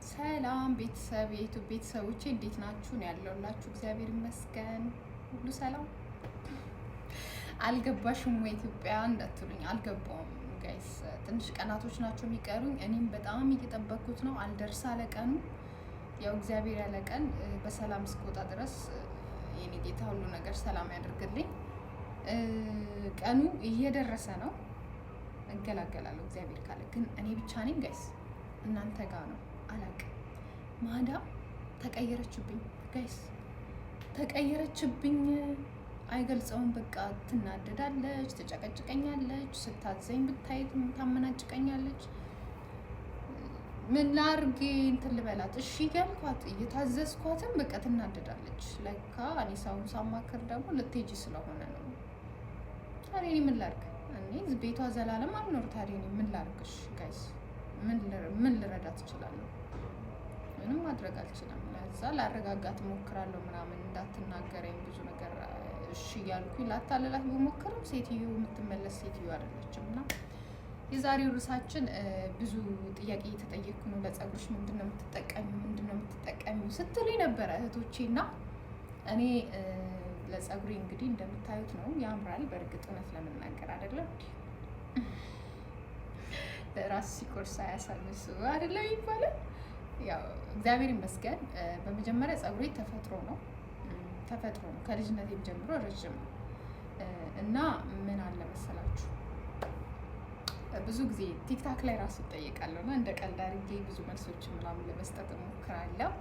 ሰላም ቤተሰብ፣ የ YouTube ቤተሰቦቼ እንዴት ናችሁ? ነው ያለሁላችሁ። እግዚአብሔር ይመስገን ሁሉ ሰላም። አልገባሽም ወይ ኢትዮጵያ እንዳትሉኝ፣ አልገባውም guys። ትንሽ ቀናቶች ናቸው የሚቀሩኝ። እኔም በጣም እየጠበኩት ነው። አልደርስ አለ ቀኑ። ያው እግዚአብሔር ያለ ቀን በሰላም እስክወጣ ድረስ የኔ ጌታ ሁሉ ነገር ሰላም ያደርግልኝ። ቀኑ እየደረሰ ነው። እገላገላለሁ እግዚአብሔር ካለ። ግን እኔ ብቻ ነኝ guys፣ እናንተ ጋር ነው አላቅም። ማዳም ተቀየረችብኝ guys፣ ተቀየረችብኝ። አይገልጸውም። በቃ ትናደዳለች፣ ትጨቀጭቀኛለች፣ ስታዘኝ ብታይ ታመናጭቀኛለች። ምን ላርጌ እንትን ልበላት? እሺ እያልኳት እየታዘዝኳትም በቃ ትናደዳለች። ለካ እኔ ሰውን ሳማክር ደግሞ ልትሄጂ ስለሆነ ነው። ታዲያ እኔ ምን ላርግ? እኔ ቤቷ ዘላለም አልኖር። ታዲያ እኔ ምን ላርግሽ guys? ምን ልረዳት እችላለሁ? ምንም ማድረግ አልችልም። ለዛ ላረጋጋት እሞክራለሁ ምናምን እንዳትናገረኝ ብዙ ነገር እሺ እያልኩኝ ላታለላት ብሞክርም ሴትዮ የምትመለስ ሴትዮ አይደለችም። እና የዛሬው ርዕሳችን ብዙ ጥያቄ እየተጠየቅኩ ነው። ለጸጉርሽ ምንድን ነው የምትጠቀሚው? ምንድን ነው የምትጠቀሚው ስትሉኝ ነበረ እህቶቼ። እና እኔ ለጸጉሬ እንግዲህ እንደምታዩት ነው፣ ያምራል። በእርግጥ እውነት ለመናገር አይደለም ለራስ ሲቆርስ አያሳንሱ አይደለም ይባላል። ያው እግዚአብሔር ይመስገን። በመጀመሪያ ጸጉሬ ተፈጥሮ ነው ተፈጥሮ ነው። ከልጅነቴም ጀምሮ ረዥም ነው እና ምን አለ መሰላችሁ ብዙ ጊዜ TikTok ላይ ራሱ እጠየቃለሁ እና እንደ ቀልድ አድርጌ ብዙ መልሶችን ምናምን ለመስጠት እሞክራለሁ።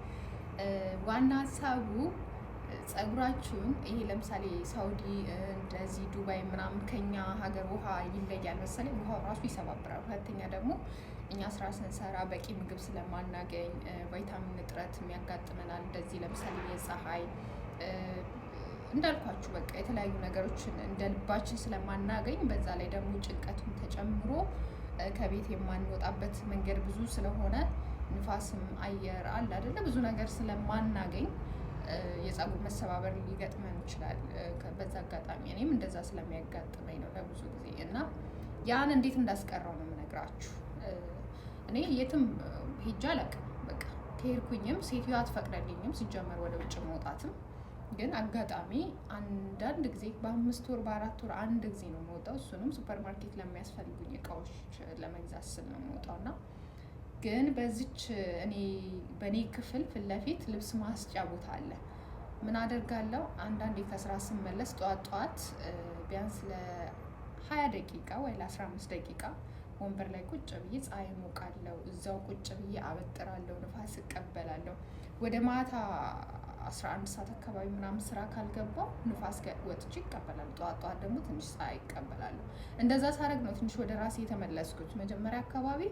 ዋና ሀሳቡ ጸጉራችሁን ይሄ ለምሳሌ ሳውዲ እንደዚህ ዱባይ ምናምን ከኛ ሀገር ውሃ ይለያል መሰለኝ፣ ውሃው ራሱ ይሰባብራል። ሁለተኛ ደግሞ እኛ ስራ ስንሰራ በቂ ምግብ ስለማናገኝ ቫይታሚን እጥረት የሚያጋጥመናል። እንደዚህ ለምሳሌ የፀሐይ እንዳልኳችሁ በቃ የተለያዩ ነገሮችን እንደ ልባችን ስለማናገኝ በዛ ላይ ደግሞ ጭንቀቱን ተጨምሮ ከቤት የማንወጣበት መንገድ ብዙ ስለሆነ ንፋስም አየር አለ አይደለ ብዙ ነገር ስለማናገኝ የፀጉር መሰባበር ሊገጥመን ይችላል። በዛ አጋጣሚ እኔም እንደዛ ስለሚያጋጥመኝ ነው ለብዙ ጊዜ እና ያን እንዴት እንዳስቀረው ነው የምነግራችሁ። እኔ የትም ሄጄ አላውቅም። በቃ ከሄድኩኝም ሴትዮዋ አትፈቅደልኝም ሲጀመር ወደ ውጭ መውጣትም። ግን አጋጣሚ አንዳንድ ጊዜ በ5 ወር በ4 ወር አንድ ጊዜ ነው የምወጣው። እሱንም ሱፐር ማርኬት ለሚያስፈልጉኝ እቃዎች ለመግዛት ስል ነው የምወጣው። እና ግን በዚች እኔ በእኔ ክፍል ፊት ለፊት ልብስ ማስጫ ቦታ አለ። ምን አደርጋለሁ? አንዳንዴ ከስራ ስመለስ ጠዋት ጠዋት ቢያንስ ለ20 ደቂቃ ወይ ለ15 ደቂቃ ወንበር ላይ ቁጭ ብዬ ፀሐይ እሞቃለሁ። እዛው ቁጭ ብዬ አበጥራለሁ፣ ንፋስ እቀበላለሁ። ወደ ማታ 11 ሰዓት አካባቢ ምናምን ስራ ካልገባው ንፋስ ወጥቼ እቀበላለሁ። ጠዋት ጠዋት ደግሞ ትንሽ ፀሐይ እቀበላለሁ። እንደዛ ሳረግ ነው ትንሽ ወደ ራሴ የተመለስኩት። መጀመሪያ አካባቢ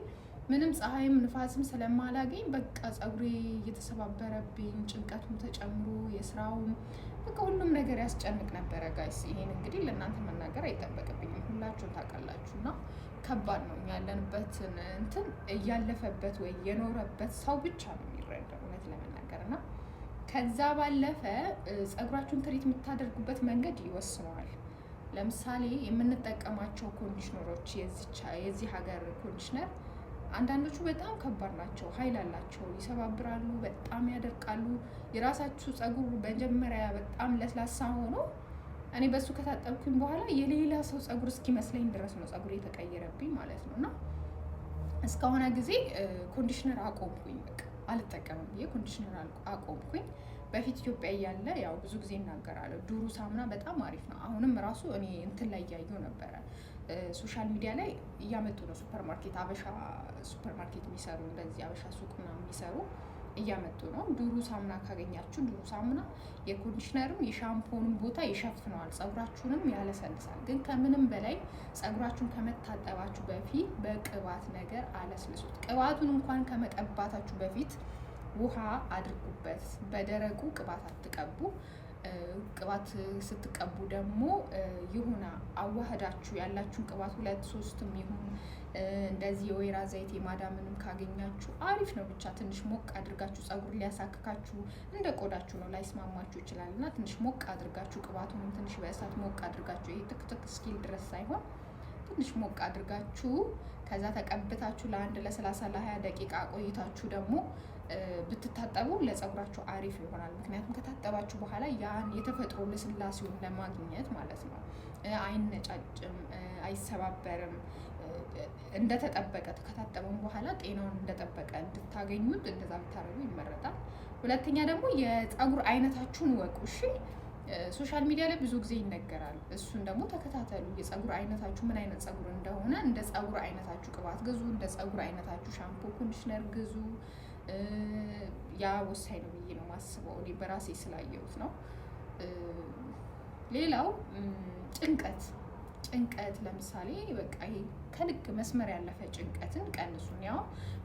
ምንም ፀሐይም ንፋስም ስለማላገኝ በቃ ፀጉሬ እየተሰባበረብኝ፣ ጭንቀቱም ተጨምሮ የስራውም በቃ ሁሉም ነገር ያስጨንቅ ነበረ guys። ይሄን እንግዲህ ለእናንተ መናገር አይጠበቅብኝም፣ ሁላችሁም ታውቃላችሁ። እና ከባድ ነው ያለንበትን እንትን እያለፈበት ወይ የኖረበት ሰው ብቻ ነው የሚረዳው እውነት ለመናገር። እና ከዛ ባለፈ ፀጉራችሁን treat የምታደርጉበት መንገድ ይወስነዋል። ለምሳሌ የምንጠቀማቸው conditioner ኦች፣ የዚህ ሀገር conditioner አንዳንዶቹ በጣም ከባድ ናቸው፣ ኃይል አላቸው፣ ይሰባብራሉ፣ በጣም ያደርቃሉ። የራሳችሁ ፀጉር መጀመሪያ በጣም ለስላሳ ሆኖ እኔ በሱ ከታጠብኩኝ በኋላ የሌላ ሰው ፀጉር እስኪመስለኝ ድረስ ነው ፀጉር የተቀየረብኝ ማለት ነው። እና እስከሆነ ጊዜ conditioner አቆምኩኝ፣ በቃ አልጠቀምም ብዬ conditioner አቆምኩኝ። በፊት ኢትዮጵያ እያለ ያው ብዙ ጊዜ እናገራለሁ፣ ዱሩ ሳሙና በጣም አሪፍ ነው። አሁንም ራሱ እኔ እንትን ላይ እያየሁ ነበረ፣ social media ላይ እያመጡ ነው። ሱፐር ማርኬት፣ አበሻ ሱፐር ማርኬት የሚሰሩ፣ እንደዚህ አበሻ ሱቅ ምናምን የሚሰሩ እያመጡ ነው። ዱሩ ሳሙና ካገኛችሁ ዱሩ ሳሙና የ conditioner ም የሻምፖንም ቦታ ይሸፍነዋል፣ ፀጉራችሁንም ያለሰልሳል። ግን ከምንም በላይ ፀጉራችሁን ከመታጠባችሁ በፊት በቅባት ነገር አለስልሱት። ቅባቱን እንኳን ከመቀባታችሁ በፊት ውሃ አድርጉበት። በደረቁ ቅባት አትቀቡ። ቅባት ስትቀቡ ደግሞ የሆነ አዋህዳችሁ ያላችሁን ቅባት ሁለት ሶስትም ይሁን እንደዚህ የወይራ ዘይት የማዳምንም ካገኛችሁ አሪፍ ነው። ብቻ ትንሽ ሞቅ አድርጋችሁ፣ ፀጉር ሊያሳክካችሁ እንደ ቆዳችሁ ነው ላይስማማችሁ ይችላል እና ትንሽ ሞቅ አድርጋችሁ ቅባቱንም ትንሽ በእሳት ሞቅ አድርጋችሁ፣ ይሄ ትክትክ እስኪል ድረስ ሳይሆን ትንሽ ሞቅ አድርጋችሁ ከዛ ተቀብታችሁ ለአንድ ለ30 ለ20 ደቂቃ ቆይታችሁ ደግሞ ብትታጠቡ ለጸጉራችሁ አሪፍ ይሆናል። ምክንያቱም ከታጠባችሁ በኋላ ያን የተፈጥሮ ልስላሴውን ለማግኘት ማለት ነው። አይነጫጭም፣ አይሰባበርም። እንደተጠበቀ ከታጠበም በኋላ ጤናውን እንደጠበቀ እንድታገኙት እንደዛ ብታደርጉ ይመረጣል። ሁለተኛ ደግሞ የጸጉር አይነታችሁን እወቁ። እሺ፣ social media ላይ ብዙ ጊዜ ይነገራል። እሱን ደግሞ ተከታተሉ። የጸጉር አይነታችሁ ምን አይነት ጸጉር እንደሆነ እንደ ጸጉር አይነታችሁ ቅባት ግዙ፣ እንደ ጸጉር አይነታችሁ ሻምፖ፣ conditioner ግዙ። ያ ወሳኝ ነው ብዬ ነው ማስበው፣ እኔ በራሴ ስላየሁት ነው። ሌላው ጭንቀት ለምሳሌ በቃ ይሄ ከልክ መስመር ያለፈ ጭንቀትን ቀንሱን። ያው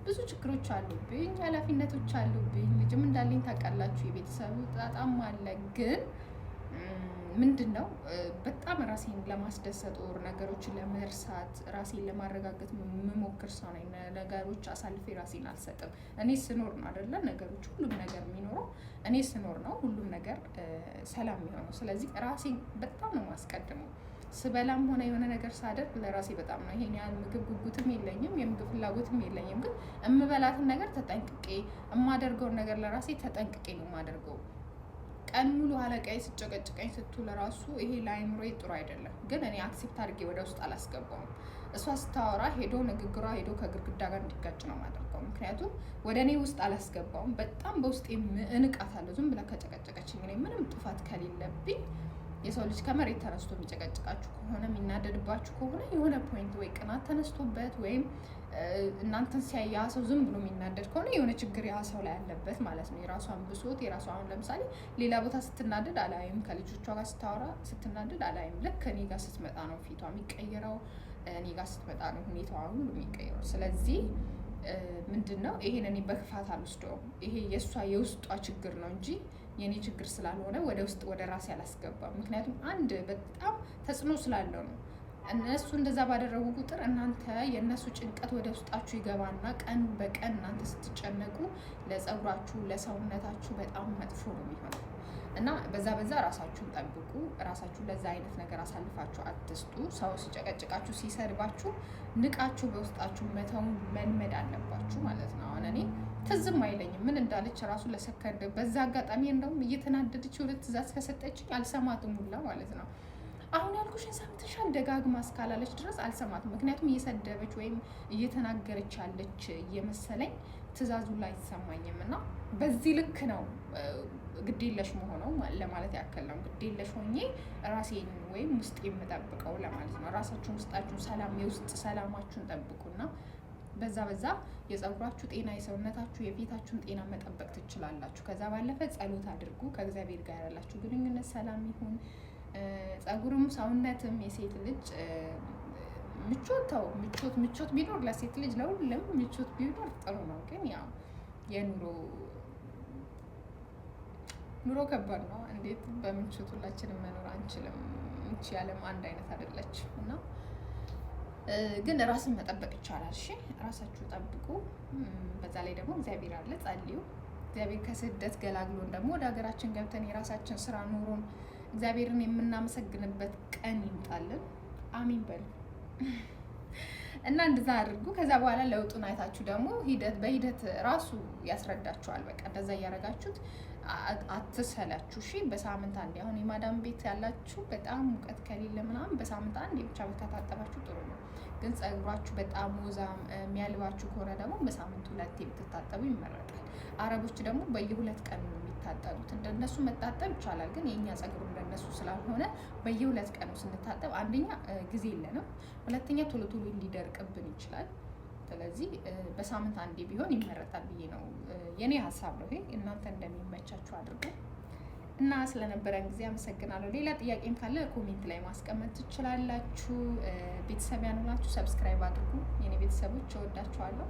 ብዙ ችግሮች አሉብኝ፣ ኃላፊነቶች አሉብኝ፣ ልጅም እንዳለኝ ታውቃላችሁ፣ የቤተሰቡ ጣጣም አለ። ግን ምንድን ነው በጣም ራሴን ለማስደሰት or ነገሮችን ለመርሳት ራሴን ለማረጋገጥ የምሞክር ሰው ነኝ። ነገሮች አሳልፌ ራሴን አልሰጥም። እኔ ስኖር ነው አይደለ ነገሮች ሁሉም ነገር የሚኖረው እኔ ስኖር ነው ሁሉም ነገር ሰላም የሚሆነው። ስለዚህ ራሴን በጣም ነው የማስቀድመው። ስበላም ሆነ የሆነ ነገር ሳደርግ ለራሴ በጣም ነው። ይሄን ያህል ምግብ ጉጉትም የለኝም፣ የምግብ ፍላጎትም የለኝም። ግን እምበላትን ነገር ተጠንቅቄ፣ የማደርገውን ነገር ለራሴ ተጠንቅቄ ነው የማደርገው። ቀን ሙሉ አለቃዬ ስጨቀጭቀኝ ስትውል ራሱ ይሄ ለአይምሮዬ ጥሩ አይደለም። ግን እኔ accept አድርጌ ወደ ውስጥ አላስገባውም። እሷ ስታወራ ሄዶ ንግግሯ ሄዶ ከግድግዳ ጋር እንዲጋጭ ነው የማደርገው። ምክንያቱም ወደ እኔ ውስጥ አላስገባውም። በጣም በውስጤ እንቃታለሁ። ዝም ብላ ከጨቀጨቀችኝ እኔ ምንም ጥፋት ከሌለብኝ፣ የሰው ልጅ ከመሬት ተነስቶ የሚጨቀጭቃችሁ ከሆነ፣ የሚናደድባችሁ ከሆነ የሆነ point ወይ ቅናት ተነስቶበት ወይም እናንተን ሲያይ ያ ሰው ዝም ብሎ የሚናደድ ከሆነ የሆነ ችግር ያ ሰው ላይ ያለበት ማለት ነው። የራሷን ብሶት የራሷ አሁን ለምሳሌ ሌላ ቦታ ስትናደድ አላይም፣ ከልጆቿ ጋር ስታወራ ስትናደድ አላይም። ልክ እኔ ጋር ስትመጣ ነው ፊቷ የሚቀየረው፣ እኔ ጋር ስትመጣ ነው ሁኔታዋ ሁሉ የሚቀየረው። ስለዚህ ምንድን ነው ይሄን እኔ በክፋት አልወስደውም። ይሄ የእሷ የውስጧ ችግር ነው እንጂ የእኔ ችግር ስላልሆነ ወደ ውስጥ ወደ ራሴ አላስገባም። ምክንያቱም አንድ በጣም ተጽዕኖ ስላለው ነው። እነሱ እንደዛ ባደረጉ ቁጥር እናንተ የእነሱ ጭንቀት ወደ ውስጣችሁ ይገባና ቀን በቀን እናንተ ስትጨነቁ ለጸጉራችሁ፣ ለሰውነታችሁ በጣም መጥፎ ነው የሚሆነው። እና በዛ በዛ ራሳችሁን ጠብቁ። ራሳችሁን ለዛ አይነት ነገር አሳልፋችሁ አትስጡ። ሰው ሲጨቀጭቃችሁ፣ ሲሰድባችሁ ንቃችሁ በውስጣችሁ መተውን መልመድ አለባችሁ ማለት ነው። አሁን እኔ ትዝም አይለኝም ምን እንዳለች ራሱ ለሰከንድ። በዛ አጋጣሚ እንደውም እየተናደደች ሁለት ትእዛዝ ከሰጠችኝ አልሰማትም ሁላ ማለት ነው። አሁን ያልኩሽን ሰምተሻል ደጋግማ እስካላለች ድረስ አልሰማትም። ምክንያቱም እየሰደበች ወይም እየተናገረች ያለች እየመሰለኝ ትእዛዙ ላይ አይሰማኝም። እና በዚህ ልክ ነው ግዴለሽ መሆነው ለማለት ያክል ነው። ግዴለሽ ሆኜ ራሴን ወይም ውስጥ የምጠብቀው ለማለት ነው። ራሳችሁን ውስጣችሁን ሰላም የውስጥ ሰላማችሁን ጠብቁና በዛ በዛ የጸጉራችሁ ጤና፣ የሰውነታችሁ፣ የፊታችሁን ጤና መጠበቅ ትችላላችሁ። ከዛ ባለፈ ጸሎት አድርጉ። ከእግዚአብሔር ጋር ያላችሁ ግንኙነት ሰላም ይሁን። ጸጉርም ሰውነትም የሴት ልጅ ምቾት ተው ምቾት ምቾት ቢኖር ለሴት ልጅ ለሁሉም ምቾት ቢኖር ጥሩ ነው። ግን ያው የኑሮ ኑሮ ከባድ ነው። እንዴት በምቾት ሁላችንም መኖር አንችልም? እቺ ዓለም አንድ አይነት አይደለችም እና ግን ራስን መጠበቅ ይቻላል። እሺ ራሳችሁ ጠብቁ። በዛ ላይ ደግሞ እግዚአብሔር አለ፣ ጸልዩ። እግዚአብሔር ከስደት ገላግሎን ደግሞ ወደ ሀገራችን ገብተን የራሳችን ስራ ኑሮን እግዚአብሔርን የምናመሰግንበት ቀን ይምጣልን። አሚን በሉ እና እንደዛ አድርጉ። ከዛ በኋላ ለውጡን አይታችሁ ደግሞ ሂደት በሂደት ራሱ ያስረዳችኋል። በቃ እንደዛ እያደረጋችሁት አትሰላችሁ። እሺ በሳምንት አንዴ፣ አሁን የማዳም ቤት ያላችሁ በጣም ሙቀት ከሌለ ምናምን በሳምንት አንዴ ብቻ ብታታጠባችሁ ጥሩ ነው። ግን ጸጉራችሁ በጣም ወዛም የሚያልባችሁ ከሆነ ደግሞ በሳምንት ሁለቴ ብትታጠቡ ይመረጣል። አረቦች ደግሞ በየሁለት ቀኑ ነው የሚታጠቡት። እንደነሱ መታጠብ ይቻላል፣ ግን የእኛ ጸጉር እንደነሱ ስላልሆነ በየሁለት ቀኑ ስንታጠብ አንደኛ ጊዜ የለንም፣ ሁለተኛ ቶሎ ቶሎ ሊደርቅብን ይችላል። ስለዚህ በሳምንት አንዴ ቢሆን ይመረጣል ብዬ ነው የኔ ሀሳብ ነው ይሄ። እናንተ እንደሚመቻችሁ አድርጉ እና ስለነበረን ጊዜ አመሰግናለሁ። ሌላ ጥያቄም ካለ comment ላይ ማስቀመጥ ትችላላችሁ። ቤተሰብ ያልሆናችሁ subscribe አድርጉ። የኔ ቤተሰቦች እወዳችኋለሁ።